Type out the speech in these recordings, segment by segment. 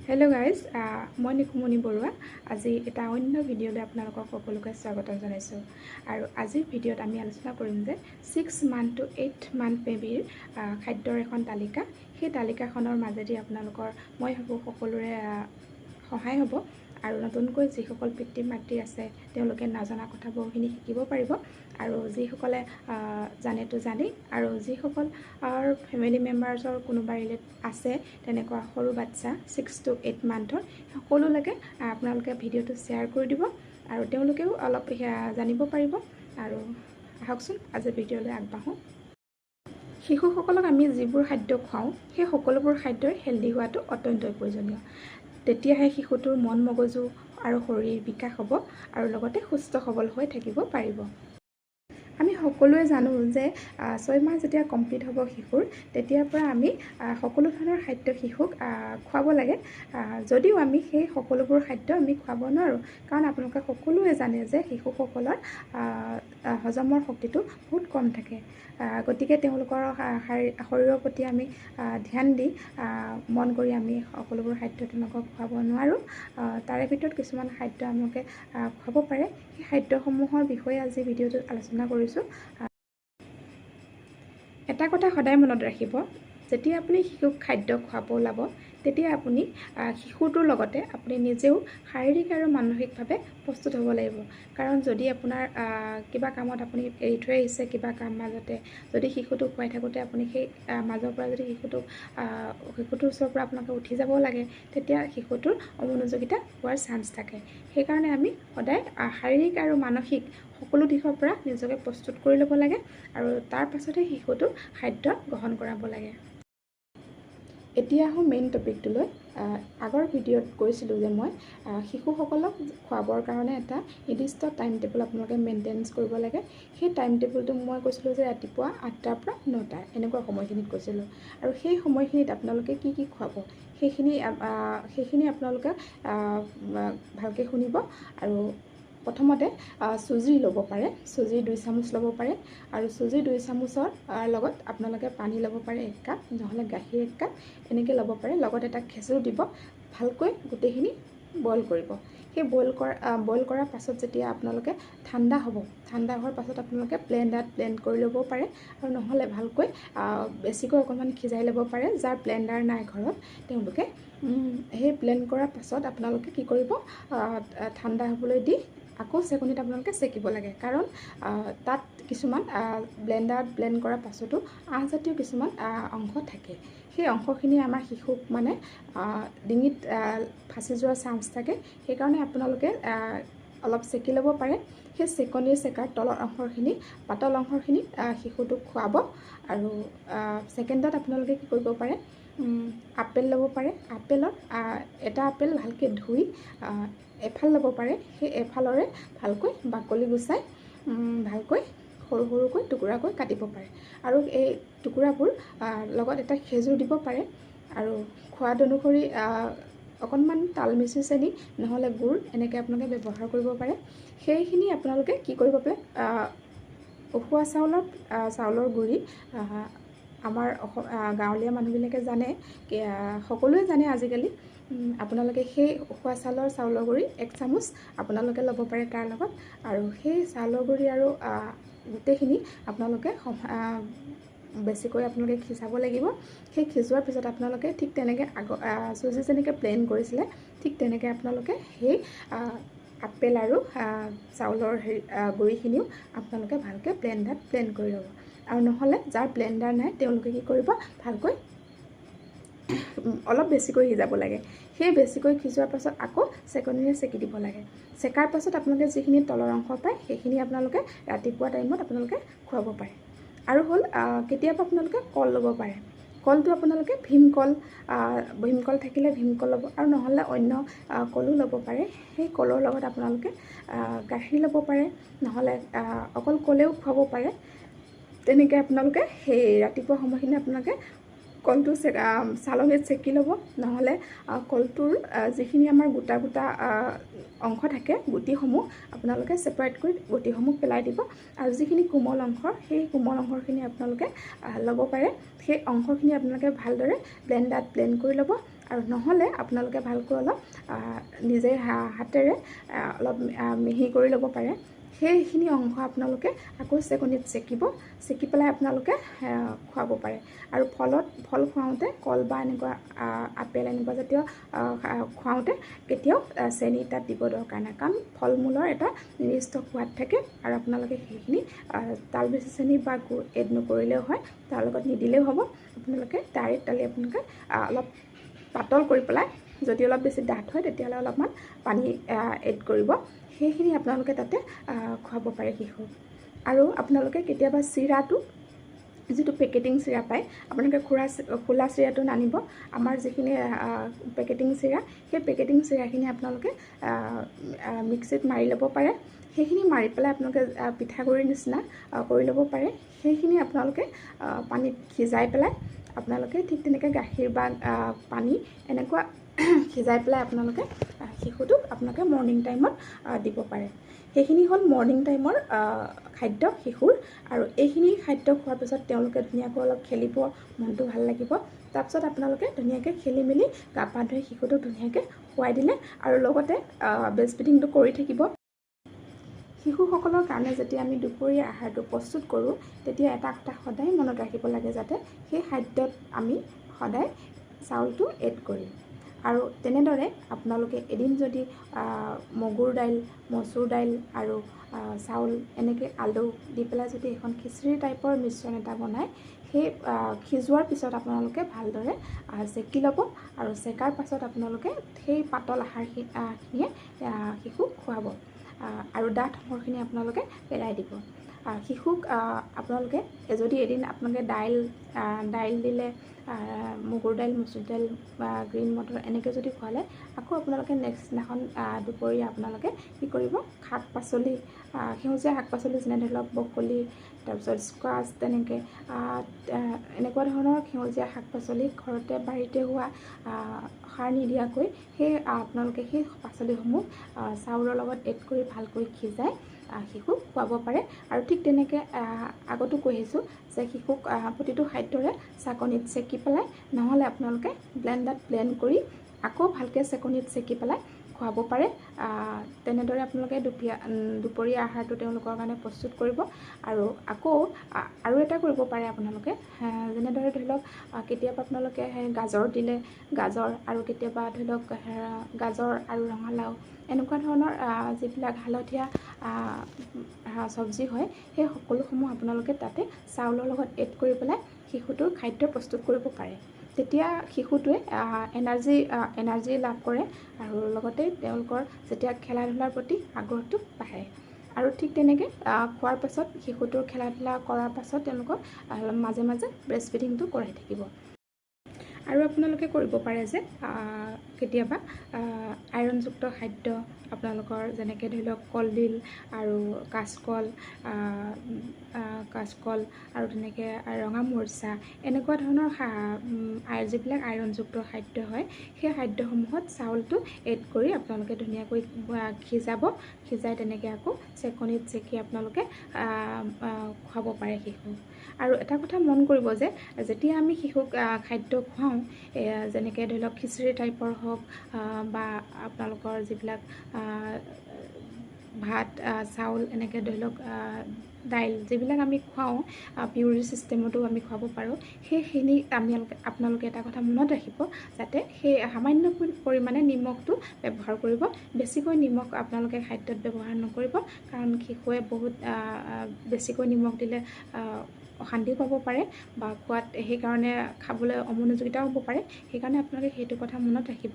Hello' guys, মই নিকুমণি বৰুৱা। আজি এটা অন্য ভিডিঅ'লৈ আপোনালোকক সকলোকে স্বাগতম জনাইছোঁ। আৰু আজিৰ ভিডিঅ'ত আমি আলোচনা কৰিম যে 6 month to 8 month বেবীৰ খাদ্যৰ এখন তালিকা। সেই তালিকাখনৰ মাজেদি আপোনালোকৰ, মই ভাবোঁ, সকলোৰে সহায় হ'ব আৰু নতুনকৈ যিসকল পিতৃ মাতৃ আছে, তেওঁলোকে নজনা কথা বহুখিনি শিকিব পাৰিব। আৰু যিসকলে জানেতো জানেই, আৰু যিসকল ফেমিলি মেম্বাৰ্ছৰ কোনোবা ৰিলেট আছে তেনেকুৱা সৰু বাচ্ছা 6 টু 8 মান্থৰ, সকলোলৈকে আপোনালোকে ভিডিঅ'টো শ্বেয়াৰ কৰি দিব আৰু তেওঁলোকেও অলপ জানিব পাৰিব। আৰু আহকচোন, আজিৰ ভিডিঅ'লৈ আগবাঢ়োঁ। শিশুসকলক আমি যিবোৰ খাদ্য খুৱাওঁ, সেই সকলোবোৰ খাদ্যই হেল্ডি হোৱাটো অত্যন্তই প্ৰয়োজনীয়। তেতিয়াহে শিশুটোৰ মন, মগজু আৰু শৰীৰ বিকাশ হ'ব আৰু লগতে সুস্থ সবল হৈ থাকিব পাৰিব। আমি সকলোৱে জানো যে 6 মাহ যেতিয়া কমপ্লিট হ'ব শিশুৰ, তেতিয়াৰ পৰা আমি সকলো ধৰণৰ খাদ্য শিশুক খুৱাব লাগে। যদিও আমি সেই সকলোবোৰ খাদ্য আমি খুৱাব নোৱাৰোঁ, কাৰণ আপোনালোকে সকলোৱে জানে যে শিশুসকলৰ হজমৰ শক্তিটো বহুত কম থাকে। গতিকে তেওঁলোকৰ শৰীৰৰ প্ৰতি আমি ধ্যান দি, মন কৰি আমি সকলোবোৰ খাদ্য তেওঁলোকক খুৱাব নোৱাৰোঁ। তাৰে ভিতৰত কিছুমান খাদ্য আপোনালোকে খুৱাব পাৰে। সেই খাদ্যসমূহৰ বিষয়ে আজি ভিডিঅ'টোত আলোচনা কৰিছোঁ। এটা কথা সদায় মনত ৰাখিব, যেতিয়া আপুনি শিশুক খাদ্য খুৱাব ওলাব, তেতিয়া আপুনি শিশুটোৰ লগতে আপুনি নিজেও শাৰীৰিক আৰু মানসিকভাৱে প্ৰস্তুত হ'ব লাগিব। কাৰণ যদি আপোনাৰ কিবা কামত আপুনি এৰি থৈ আহিছে কিবা কাম, মাজতে যদি শিশুটোক খুৱাই থাকোঁতে আপুনি সেই মাজৰ পৰা যদি শিশুটোৰ ওচৰৰ পৰা আপোনালোকে উঠি যাব লাগে, তেতিয়া শিশুটোৰ অমনোযোগিতা হোৱাৰ চান্স থাকে। সেইকাৰণে আমি সদায় শাৰীৰিক আৰু মানসিক সকলো দিশৰ পৰা নিজকে প্ৰস্তুত কৰি ল'ব লাগে আৰু তাৰ পাছতহে শিশুটোক খাদ্য গ্ৰহণ কৰাব লাগে। এতিয়া আহোঁ মেইন টপিকটোলৈ। আগৰ ভিডিঅ'ত কৈছিলোঁ যে মই শিশুসকলক খুৱাবৰ কাৰণে এটা নিৰ্দিষ্ট টাইম টেবুল আপোনালোকে মেইনটেনেঞ্চ কৰিব লাগে। সেই টাইম টেবুলটো মই কৈছিলোঁ যে ৰাতিপুৱা 8টাৰ পৰা 9টা, এনেকুৱা সময়খিনিত কৈছিলোঁ। আৰু সেই সময়খিনিত আপোনালোকে কি কি খুৱাব, সেইখিনি আপোনালোকে ভালকৈ শুনিব। আৰু প্ৰথমতে চুজি ল'ব পাৰে। চুজি 2 চামুচ ল'ব পাৰে আৰু চুজি 2 চামুচৰ লগত আপোনালোকে পানী ল'ব পাৰে এক কাপ, নহ'লে গাখীৰ এক কাপ, এনেকৈ ল'ব পাৰে। লগত এটা খেজুৰ দিব। ভালকৈ গোটেইখিনি বইল কৰিব। সেই বইল কৰাৰ পাছত যেতিয়া আপোনালোকে ঠাণ্ডা হ'ব, ঠাণ্ডা হোৱাৰ পাছত আপোনালোকে ব্লেণ্ডাৰত ব্লেণ্ড কৰি ল'ব পাৰে আৰু নহ'লে ভালকৈ বেছিকৈ অকণমান সিজাই ল'ব পাৰে। যাৰ ব্লেণ্ডাৰ নাই ঘৰত, তেওঁলোকে সেই ব্লেণ্ড কৰাৰ পাছত আপোনালোকে কি কৰিব, ঠাণ্ডা হ'বলৈ দি আকৌ চেকনিত আপোনালোকে চেকিব লাগে। কাৰণ তাত কিছুমান ব্লেণ্ডাৰত ব্লেণ্ড কৰাৰ পাছতো আঁহজাতীয় কিছুমান অংশ থাকে। সেই অংশখিনি আমাৰ শিশুক মানে ডিঙিত ফাঁচি যোৱাৰ চান্স থাকে। সেইকাৰণে আপোনালোকে অলপ চেকি ল'ব পাৰে। সেই চেকনিৰ চেকাৰ তলৰ অংশখিনি, পাতল অংশখিনি শিশুটোক খুৱাব। আৰু ছেকেণ্ডত আপোনালোকে কি কৰিব পাৰে, আপেল ল'ব পাৰে। আপেলত এটা আপেল ভালকৈ ধুই এফাল ল'ব পাৰে। সেই এফালৰে ভালকৈ বাকলি গুচাই ভালকৈ সৰু সৰুকৈ টুকুৰাকৈ কাটিব পাৰে আৰু এই টুকুৰাবোৰ লগত এটা খেজুৰ দিব পাৰে আৰু সোৱাদ অনুসৰি অকণমান তাল মিচিৰি, চেনি নহ'লে গুড়, এনেকৈ আপোনালোকে ব্যৱহাৰ কৰিব পাৰে। সেইখিনি আপোনালোকে কি কৰিব পাৰে, উখোৱা চাউলৰ গুড়ি, আমাৰ গাঁৱলীয়া মানুহবিলাকে জানে, সকলোৱে জানে আজিকালি। আপোনালোকে সেই উখোৱা চাউলৰ গুড়ি এক চামুচ আপোনালোকে ল'ব পাৰে তাৰ লগত। আৰু সেই চাউলৰ গুড়ি আৰু গোটেইখিনি আপোনালোকে বেছিকৈ আপোনালোকে সিজাব লাগিব। সেই সিজোৱাৰ পিছত আপোনালোকে ঠিক তেনেকৈ চুজি যেনেকৈ ব্লেণ্ড কৰিছিলে, ঠিক তেনেকৈ আপোনালোকে সেই আপেল আৰু চাউলৰ হেৰি গুড়িখিনিও আপোনালোকে ভালকৈ ব্লেণ্ডাৰত ব্লেণ্ড কৰি ল'ব। আৰু নহ'লে যাৰ ব্লেণ্ডাৰ নাই, তেওঁলোকে কি কৰিব, ভালকৈ অলপ বেছিকৈ সিজাব লাগে। সেই বেছিকৈ সিজোৱাৰ পাছত আকৌ চেকনিৰে চেকি দিব লাগে। চেকাৰ পাছত আপোনালোকে যিখিনি তলৰ অংশ পায়, সেইখিনি আপোনালোকে ৰাতিপুৱা টাইমত আপোনালোকে খুৱাব পাৰে। আৰু হ'ল কেতিয়াবা আপোনালোকে কল ল'ব পাৰে। কলটো আপোনালোকে ভীমকল থাকিলে ভীমকল ল'ব আৰু নহ'লে অন্য কলো ল'ব পাৰে। সেই কলৰ লগত আপোনালোকে গাখীৰ ল'ব পাৰে, নহ'লে অকল কলেও খুৱাব পাৰে। তেনেকৈ আপোনালোকে সেই ৰাতিপুৱা সময়খিনি আপোনালোকে কলটো চালনীত চেকি ল'ব, নহ'লে কলটোৰ যিখিনি আমাৰ গোটা গোটা অংশ থাকে, গুটিসমূহ আপোনালোকে ছেপাৰেট কৰি গুটিসমূহ পেলাই দিব আৰু যিখিনি কোমল অংশ, সেই কোমল অংশখিনি আপোনালোকে ল'ব পাৰে। সেই অংশখিনি আপোনালোকে ভালদৰে ব্লেণ্ডাৰত ব্লেণ্ড কৰি ল'ব। আৰু নহ'লে আপোনালোকে ভালকৈ অলপ নিজে হাতেৰে অলপ মিহি কৰি ল'ব পাৰে। সেইখিনি অংশ আপোনালোকে আকৌ চেকনিত চেকিব, চেকি পেলাই আপোনালোকে খুৱাব পাৰে। আৰু ফল খুৱাওঁতে কল বা এনেকুৱা আপেল এনেকুৱা জাতীয় খুৱাওঁতে কেতিয়াও চেনি তাত দিব দৰকাৰ নাই, কাৰণ ফল মূলৰ এটা নিৰ্দিষ্ট সোৱাদ থাকে আৰু আপোনালোকে সেইখিনি তাল বেছি চেনি বা গুড় এড নকৰিলেও হয়, তাৰ লগত নিদিলেও হ'ব। আপোনালোকে ডাইৰেক্ট আপোনালোকে অলপ পাতল কৰি পেলাই, যদি অলপ বেছি ডাঠ হয় তেতিয়াহ'লে অলপমান পানী এড কৰিব, সেইখিনি আপোনালোকে তাতে খুৱাব পাৰে শিশুক। আৰু আপোনালোকে কেতিয়াবা চিৰাটো, যিটো পেকেটিং চিৰা পায়, আপোনালোকে খোলা চিৰাটো নানিব। আমাৰ যিখিনি পেকেটিং চিৰা, সেই পেকেটিং চিৰাখিনি আপোনালোকে মিক্সিত মাৰি ল'ব পাৰে। সেইখিনি মাৰি পেলাই আপোনালোকে পিঠাগুড়িৰ নিচিনা কৰি ল'ব পাৰে। সেইখিনি আপোনালোকে পানীত সিজাই পেলাই আপোনালোকে ঠিক তেনেকৈ গাখীৰ বা পানী এনেকুৱা সিজাই পেলাই আপোনালোকে শিশুটোক আপোনালোকে মৰ্ণিং টাইমত দিব পাৰে। সেইখিনি হ'ল মৰ্ণিং টাইমৰ খাদ্য শিশুৰ। আৰু এইখিনি খাদ্য খোৱাৰ পিছত তেওঁলোকে ধুনীয়াকৈ অলপ খেলিব, মনটো ভাল লাগিব। তাৰপিছত আপোনালোকে ধুনীয়াকৈ খেলি মেলি গা পা ধুই শিশুটোক ধুনীয়াকৈ খুৱাই দিলে আৰু লগতে ব্ৰেষ্ট ফিডিংটো কৰি থাকিব। শিশুসকলৰ কাৰণে যেতিয়া আমি দুপৰীয়া আহাৰটো প্ৰস্তুত কৰোঁ, তেতিয়া এটা কথা সদায় মনত ৰাখিব লাগে, যাতে সেই খাদ্যত আমি সদায় চাউলটো এড কৰিম। আৰু তেনেদৰে আপোনালোকে এদিন যদি মগুৰ দাইল, মচুৰ দাইল আৰু চাউল এনেকৈ আলু দি পেলাই যদি এখন খিচিৰি টাইপৰ মিশ্ৰণ এটা বনায়, সেই সিজোৱাৰ পিছত আপোনালোকে ভালদৰে চেকি ল'ব আৰু চেকাৰ পাছত আপোনালোকে সেই পাতল আহাৰখিনিয়ে শিশুক খুৱাব আৰু ডাঠ অংশখিনি আপোনালোকে পেলাই দিব। শিশুক আপোনালোকে যদি এদিন আপোনালোকে দাইল দিলে, মগুৰ দাইল, মচুৰ দাইল বা গ্ৰীণ মটৰ এনেকৈ যদি খুৱালে, আকৌ আপোনালোকে নেক্সট দিনাখন দুপৰীয়া আপোনালোকে কি কৰিব, শাক পাচলি, সেউজীয়া শাক পাচলি যেনে ধৰি লওক ব্ৰকলি, তাৰপিছত স্কোৱাচ, তেনেকৈ এনেকুৱা ধৰণৰ সেউজীয়া শাক পাচলি ঘৰতে বাৰীতে হোৱা সাৰ নিদিয়াকৈ সেই আপোনালোকে সেই পাচলিসমূহ চাউলৰ লগত এড কৰি ভালকৈ সিজাই শিশুক খুৱাব পাৰে। আৰু ঠিক তেনেকৈ আগতো কৈ আহিছোঁ যে শিশুক প্ৰতিটো খাদ্যৰে চাকনিত চেকি পেলাই, নহ'লে আপোনালোকে ব্লেণ্ডাৰত ব্লেণ্ড কৰি আকৌ ভালকৈ চেকনিত চেকি পেলাই খুৱাব পাৰে। তেনেদৰে আপোনালোকে দুপৰীয়া আহাৰটো তেওঁলোকৰ কাৰণে প্ৰস্তুত কৰিব। আৰু আকৌ আৰু এটা কৰিব পাৰে আপোনালোকে, যেনেদৰে ধৰি লওক কেতিয়াবা আপোনালোকে গাজৰ দিলে, গাজৰ আৰু কেতিয়াবা ধৰি লওক গাজৰ আৰু ৰঙালাও এনেকুৱা ধৰণৰ যিবিলাক হালধীয়া চব্জি হয়, সেই সকলোসমূহ আপোনালোকে তাতে চাউলৰ লগত এড কৰি পেলাই শিশুটোৰ খাদ্য প্ৰস্তুত কৰিব পাৰে। তেতিয়া শিশুটোৱে এনাৰ্জি লাভ কৰে আৰু লগতে তেওঁলোকৰ যেতিয়া খেলা ধূলাৰ প্ৰতি আগ্ৰহটো বাঢ়ে। আৰু ঠিক তেনেকৈ খোৱাৰ পাছত শিশুটোৰ খেলা ধূলা কৰাৰ পাছত তেওঁলোকক মাজে মাজে ব্ৰেষ্ট ফিডিংটো কৰাই থাকিব। আৰু আপোনালোকে কৰিব পাৰে যে কেতিয়াবা আইৰণযুক্ত খাদ্য আপোনালোকৰ যেনেকৈ ধৰি লওক কলডিল আৰু কাচকল আৰু তেনেকৈ ৰঙা মৰিচা এনেকুৱা ধৰণৰ যিবিলাক আইৰণযুক্ত খাদ্য হয়, সেই খাদ্যসমূহত চাউলটো এড কৰি আপোনালোকে ধুনীয়াকৈ সিজাব, সিজাই তেনেকৈ আকৌ চেকনিত চেকি আপোনালোকে খুৱাব পাৰে শিশুক। আৰু এটা কথা মন কৰিব যে যেতিয়া আমি শিশুক খাদ্য খুৱাওঁ, যেনেকৈ ধৰি লওক খিচিৰি টাইপৰ হওক বা আপোনালোকৰ যিবিলাক ভাত চাউল এনেকৈ ধৰি লওক দাইল যিবিলাক আমি খুৱাওঁ, পিউৰি চিষ্টেমতো আমি খুৱাব পাৰোঁ, সেইখিনি আমি আপোনালোকে এটা কথা মনত ৰাখিব যাতে সেই সামান্য পৰিমাণে নিমখটো ব্যৱহাৰ কৰিব। বেছিকৈ নিমখ আপোনালোকে খাদ্যত ব্যৱহাৰ নকৰিব, কাৰণ শিশুৱে বহুত বেছিকৈ নিমখ দিলে অশান্তিও পাব পাৰে বা খোৱাত সেইকাৰণে খাবলৈ অমনোযোগিতাও হ'ব পাৰে। সেইকাৰণে আপোনালোকে সেইটো কথা মনত ৰাখিব।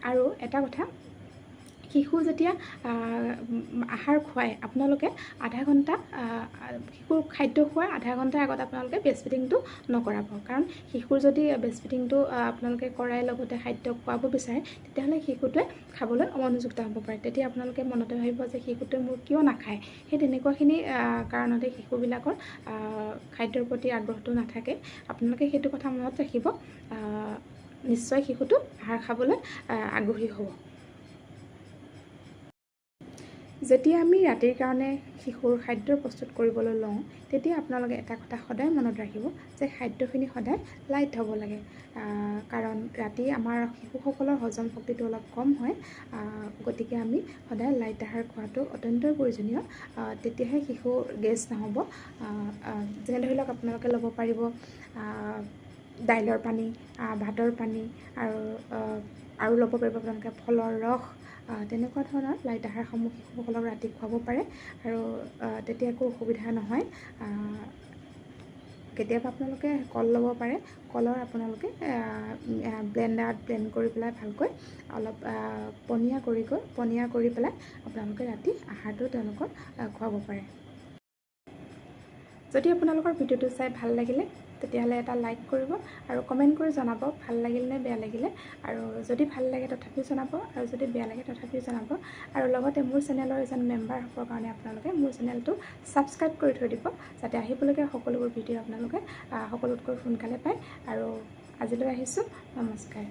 আৰু এটা কথা, শিশু যেতিয়া আহাৰ খুৱায় আপোনালোকে আধা ঘণ্টা শিশুৰ খাদ্য খোৱাৰ আধা ঘণ্টাৰ আগত আপোনালোকে ব্ৰেষ্ট ফিডিংটো নকৰাব, কাৰণ শিশুৰ যদি ব্ৰেষ্ট ফিডিংটো আপোনালোকে কৰাই লগতে খাদ্য খুৱাব বিচাৰে তেতিয়াহ'লে শিশুটোৱে খাবলৈ অমনোযুক্ত হ'ব পাৰে। তেতিয়া আপোনালোকে মনতে ভাবিব যে শিশুটোৱে মোৰ কিয় নাখায়, সেই তেনেকুৱাখিনি কাৰণতে শিশুবিলাকৰ খাদ্যৰ প্ৰতি আগ্ৰহটো নাথাকে। আপোনালোকে সেইটো কথা মনত ৰাখিব, নিশ্চয় শিশুটো আহাৰ খাবলৈ আগ্ৰহী হ'ব। যেতিয়া আমি ৰাতিৰ কাৰণে শিশুৰ খাদ্য প্ৰস্তুত কৰিবলৈ লওঁ, তেতিয়া আপোনালোকে এটা কথা সদায় মনত ৰাখিব যে খাদ্যখিনি সদায় লাইট হ'ব লাগে, কাৰণ ৰাতি আমাৰ শিশুসকলৰ হজম শক্তিটো অলপ কম হয়। গতিকে আমি সদায় লাইট আহাৰ খোৱাটো অত্যন্তই প্ৰয়োজনীয়, তেতিয়াহে শিশুৰ গেছ নহ'ব। যেনে ধৰি লওক আপোনালোকে ল'ব পাৰিব দাইলৰ পানী, ভাতৰ পানী, আৰু আৰু ল'ব পাৰিব আপোনালোকে ফলৰ ৰস। তেনেকুৱা ধৰণৰ লাইট আহাৰসমূহ শিশুসকলক ৰাতি খুৱাব পাৰে আৰু তেতিয়া একো অসুবিধা নহয়। কেতিয়াবা আপোনালোকে কল ল'ব পাৰে, কলৰ আপোনালোকে ব্লেণ্ডাৰত ব্লেণ্ড কৰি পেলাই ভালকৈ অলপ পনীয়া কৰি পেলাই আপোনালোকে ৰাতি আহাৰটো তেওঁলোকক খুৱাব পাৰে। যদি আপোনালোকৰ ভিডিঅ'টো চাই ভাল লাগিলে তেতিয়াহ'লে এটা লাইক কৰিব আৰু কমেণ্ট কৰি জনাব ভাল লাগিল নে বেয়া লাগিলে, আৰু যদি ভাল লাগে তথাপিও জনাব, আৰু যদি বেয়া লাগে তথাপিও জনাব। আৰু লগতে মোৰ চেনেলৰ এজন মেম্বাৰ হ'বৰ কাৰণে আপোনালোকে মোৰ চেনেলটো ছাবস্ক্ৰাইব কৰি থৈ দিব, যাতে আহিবলগীয়া সকলোবোৰ ভিডিঅ' আপোনালোকে সকলোতকৈ সোনকালে পায়। আৰু আজিলৈ আহিছোঁ, নমস্কাৰ।